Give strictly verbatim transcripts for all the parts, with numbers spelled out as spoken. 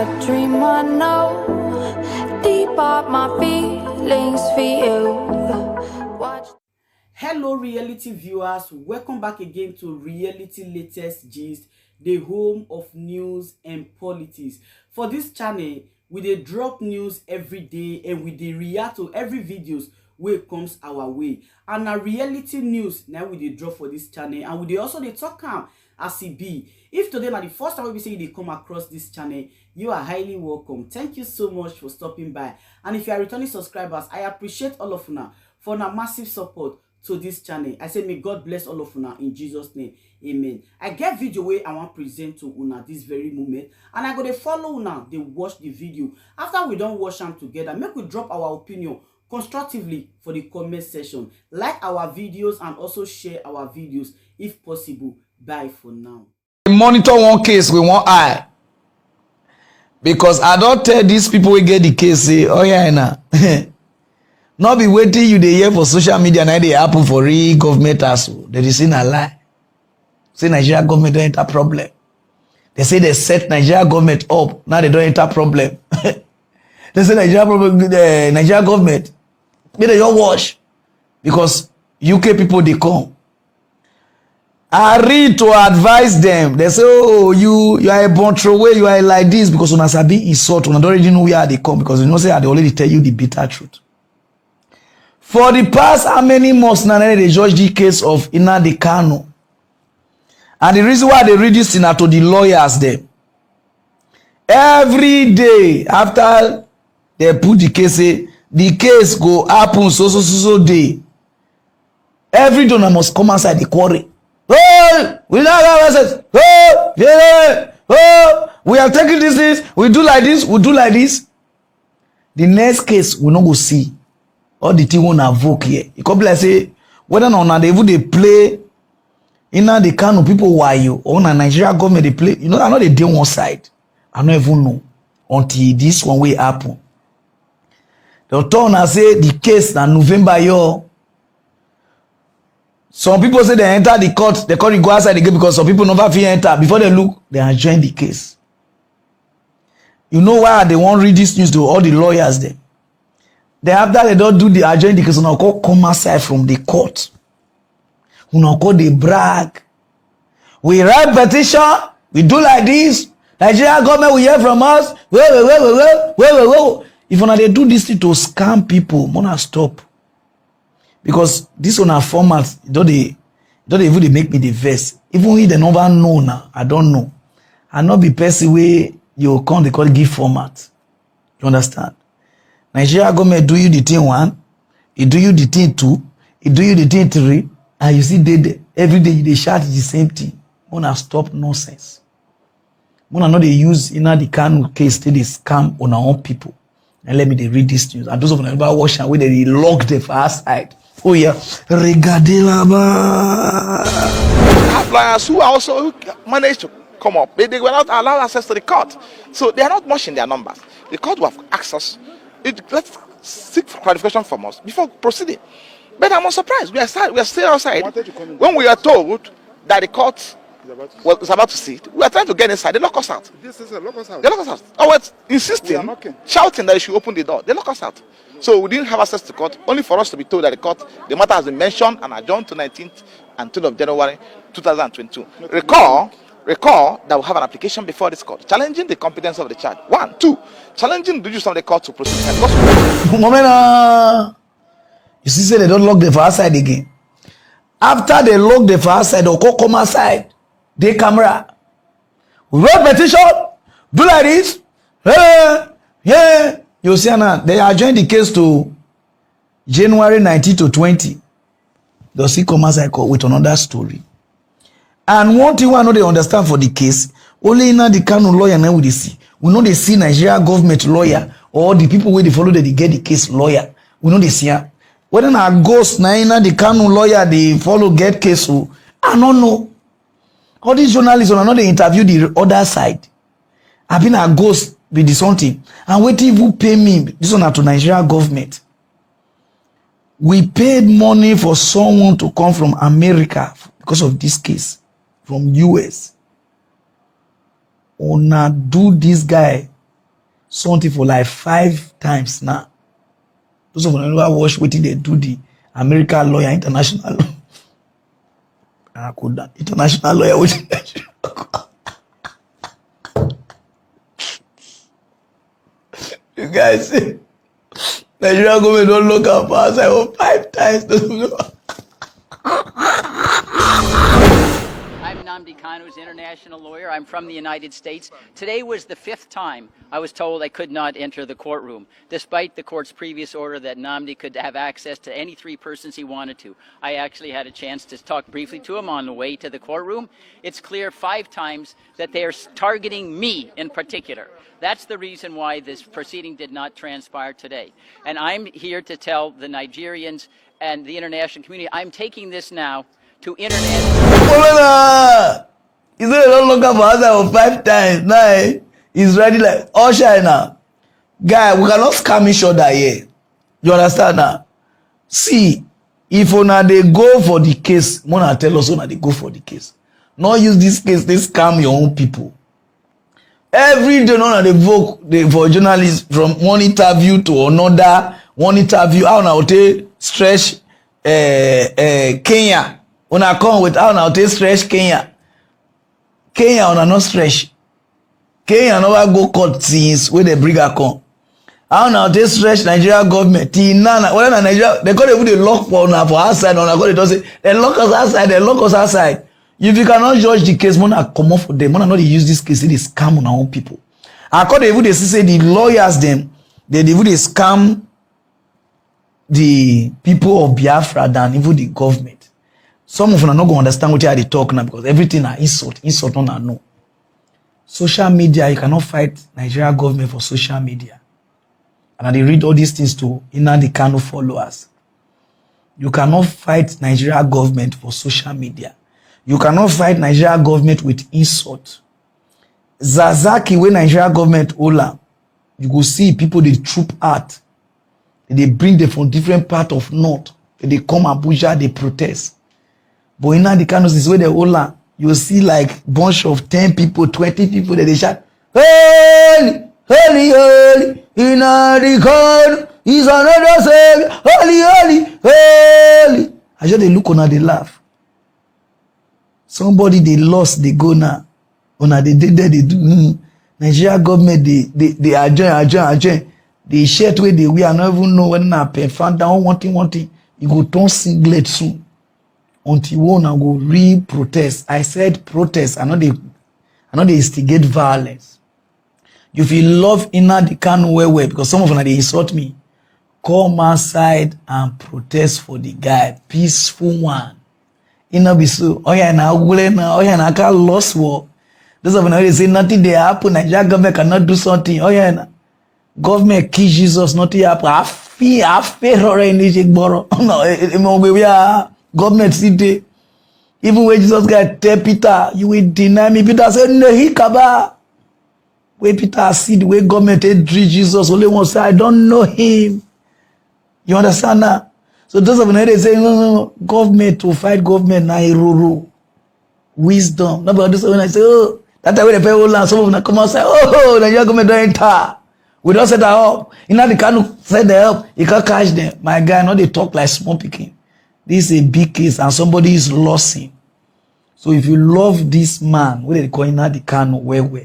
Dream I know, deep are my feelings for you. Watch. Hello, reality viewers. Welcome back again to Reality Latest Gist, the home of news and politics. For this channel, we dey drop news every day and we dey react to every videos wey comes our way. And na reality news na we dey drop for this channel, and we dey also dey talk am as e be. If today na the first time wey be say you dey come across this channel, you are highly welcome. Thank you so much for stopping by. And if you are returning subscribers, I appreciate all of una for una massive support to this channel. I say may God bless all of una in Jesus' name. Amen. I get video wey I wan present to una this very moment, and I go dey follow una dey watch the video. After we don watch am together, make we drop our opinion constructively for the comment section. Like our videos and also share our videos if possible. Bye for now. Monitor one case with one eye, because I don tell these people wey get the case say, oh yeah, na no be wetin you dey hear for social media na dey happen for real government house o. Dem dey say na lie, say Nigeria government don enter problem. Dem say dem set Nigeria government up, now dem don enter problem. Dem say Nigeria problem, eh, Nigeria government, make dem just watch, because U K people dey come. I read to advise them. They say, oh, you you are a bon throwaway, you are like this, because una sabi insult, una don already know where I dey come, because you know say I dey already tell you the bitter truth. For the past how many months now, they judge the case of Nnamdi Kanu, and the reason why they read this thing na to the lawyers dem. Every day after they put the case, say the case go happen so so so so day. Every day una must come outside dey quarrel. Oh, we no have access. Oh, yeah, oh, we are taking these things. We do like this. We do like this. The next case we no go see. All the thing wey una evoke here, e come be like say whether na una dey even dey play Nnamdi Kanu people wayo, or na Nigeria government dey play. You know, I no dey dey one side. I no even know until this one wey happen. Dem tell una say the case na November year. Some people say dem enter the court, dem come go outside again because some people never fit enter. Before dem look, dem adjourn the case. You know why I dey wan read this news to all the lawyers dem? Then after dem don do the adjourn the case, una come come outside from the court. Una come dey brag. We write petition, we do like this. Nigeria government will hear from us. Wait, wait, wait, wait, wait, wait, wait, wait. If una dey do this thing to scam people, una stop. Because this una format don dey don dey even dey make me dey vex. Even if dem never know na, I don know. I no be person wey you come dey call give format. You understand? Nigeria government do you the thing one, e do you the thing two, e do you the thing three, and you still dey there. Every day you dey shout the same thing. Una stop nonsense. Una no dey use Nnamdi Kanu case take dey scam una own people. And let me dey read this news. And those of una never watch am, wey dem dey lock them for outside. Oh yeah, regadelaba. Have lawyers who are also who managed to come up. They, they were not allowed access to the court. So they are not much in their numbers. The court will have asked us, it, let's seek for clarification from us before proceeding. But I'm not surprised. We are, sta- we are still outside. When we are told that the court was about to sit, we are trying to get inside. They lock us out. This is a local house. They lock us out. I was insisting, We are knocking. Shouting that you should open the door. They lock us out. So we didn't have access to court, only for us to be told that the court, the matter has been mentioned and adjourned to nineteenth and twelfth of January two thousand twenty-two. Recall, recall that we have an application before this court challenging the competence of the charge. One, two, challenging the duties of the court to proceed. Because Momena, you see say dem don lock them for outside again. After dem lock them for outside, dem come come outside. Dey camera. We write petition, do like this. Eh, yeah. You see now, dem adjourn the case to January nineteen to twenty. Dem still come outside court with another story. And one thing wey I no dey understand for the case, only Nnamdi Kanu lawyer na we dey see. We no dey see Nigeria government lawyer or the people wey dey follow dem dey get the case lawyer. We no dey see am. Whether na ghost na Nnamdi Kanu lawyer dey follow get case o, I no know. All these journalists, una no dey interview the other side. Abi na ghost be the something? And wetin even pay me, this one na to Nigeria government. We paid money for someone to come from America because of this case, from U S. Una do this guy something for like five times now. Those of you never watch wetin dey do the American lawyer, international law. I could international lawyer wetin you guys say. Nigerian government don lock am for outside for five times. I'm Nnamdi Kanu's international lawyer. I'm from the United States. Today was the fifth time I was told I could not enter the courtroom, despite the court's previous order that Nnamdi could have access to any three persons he wanted to. I actually had a chance to talk briefly to him on the way to the courtroom. It's clear five times that they are targeting me in particular. That's the reason why this proceeding did not transpire today. And I'm here to tell the Nigerians and the international community, I'm taking this now to international. Governor, he say dem don lock am for outside for five times. Now eh, he's ready like usher now. Guy, we cannot scam each other here. You understand now? See, if una dey go for the case, una tell us una dey go for the case. No use this case dey scam your own people. Every day una dey vote dey for journalists, from one interview to another, one interview, how una go take stretch uh, uh, Kenya. Una come with how una go take stretch Kenya. Kenya una no stretch. Kenya never go court since wey dem bring her come. How una go take stretch Nigeria government till now? Na whether na Nigeria dem come dey even dey lock for una for outside, una come dey talk say dem lock us outside, dem lock us outside. If you cannot judge the case, una comot for there. Una no dey use this case take dey scam una own people. I come dey even dey see say the lawyers dem, dem dey even dey scam the people of Biafra than even the government. Some of una no go understand wetin I dey talk now, because everything na insult, insult una know. Social media, you cannot fight Nigeria government for social media. And I dey read all these things to Nnamdi Kanu followers. You cannot fight Nigeria government for social media. You cannot fight Nigeria government with insult. Zakzaky wey Nigeria government hold am, you go see people dey troop out. Dem dey bring dem from different part of north. Dem dey come Abuja, dey protest. But Nnamdi Kanu, since wey dem hold am, you go see like bunch of ten people, twenty people, dem dey shout, "Holy, holy, holy, Nnamdi Kanu is another savior. Holy, holy, holy." I just dey look una dey laugh. Somebody dey lost, dey go now. Una dey dey there dey do hmm. Nigeria government dey dey dey adjourn, adjourn, adjourn. The shirt wey dem wear, I no even know whether na pen fan down one thing, one thing. E go turn singlet soon. Until wey una go real protest. I said protest. I no dey I no dey instigate violence. You fit love Nnamdi Kanu well well, because some of una dey insult me. Come outside and protest for the guy. Peaceful one. E no be so. Oya na wule na, oya na ka lost war. Those of una wey dey say nothing dey happen, Nigeria government cannot do something. Oya na. Government kill Jesus, nothing happen. Afi afi rọrọ ẹni ṣe gbọrọ. No, emo gbe where government still dey. Even when Jesus guy tell Peter, "You will deny me." Peter say, "Nehi kaba." Wey Peter see the way government take treat Jesus, only one say, "I don't know him." You understand now? So those of una dey say, "No, no, no, government to fight government na eroro." Wisdom. No be all this one I say, "Oh, that time wey dem pay hold am, some of una come outside, oh, Nigeria government don enter. We don set am up." Nnamdi Kanu set dem up. E come catch dem. My guy, no dey talk like small pikin. This is a big case and somebody is losing. So if you love this man, wey dem dey call Nnamdi Kanu well well,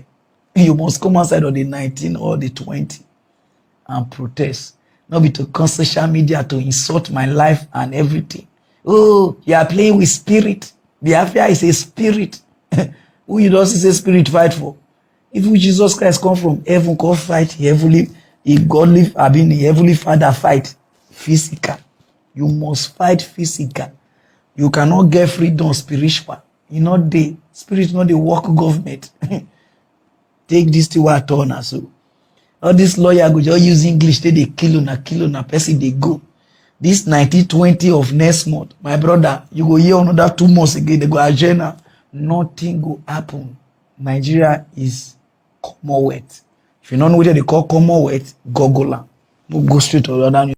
you must come outside on the nineteen or the twenty and protest. No be to come social media to insult my life and everything. Oh, you are playing with spirit. Biafra is a spirit. Who you don see say spirit fight for? Even Jesus Christ come from heaven, come fight heavenly, he godly, I mean, the heavenly Father fight physical. You must fight physical. You cannot get freedom spiritual. You no dey spirit, no dey work government. Take this thing wey I talk na so. All this lawyer go just use English take dey kill una, kill una, person dey go. This nineteen twenty of next month, my brother, you go hear another two months again, dem go adjourn am. Nothing go happen. Nigeria is Commonwealth. If you no know wetin dem dey call Commonwealth, Google am. No go straight to other news.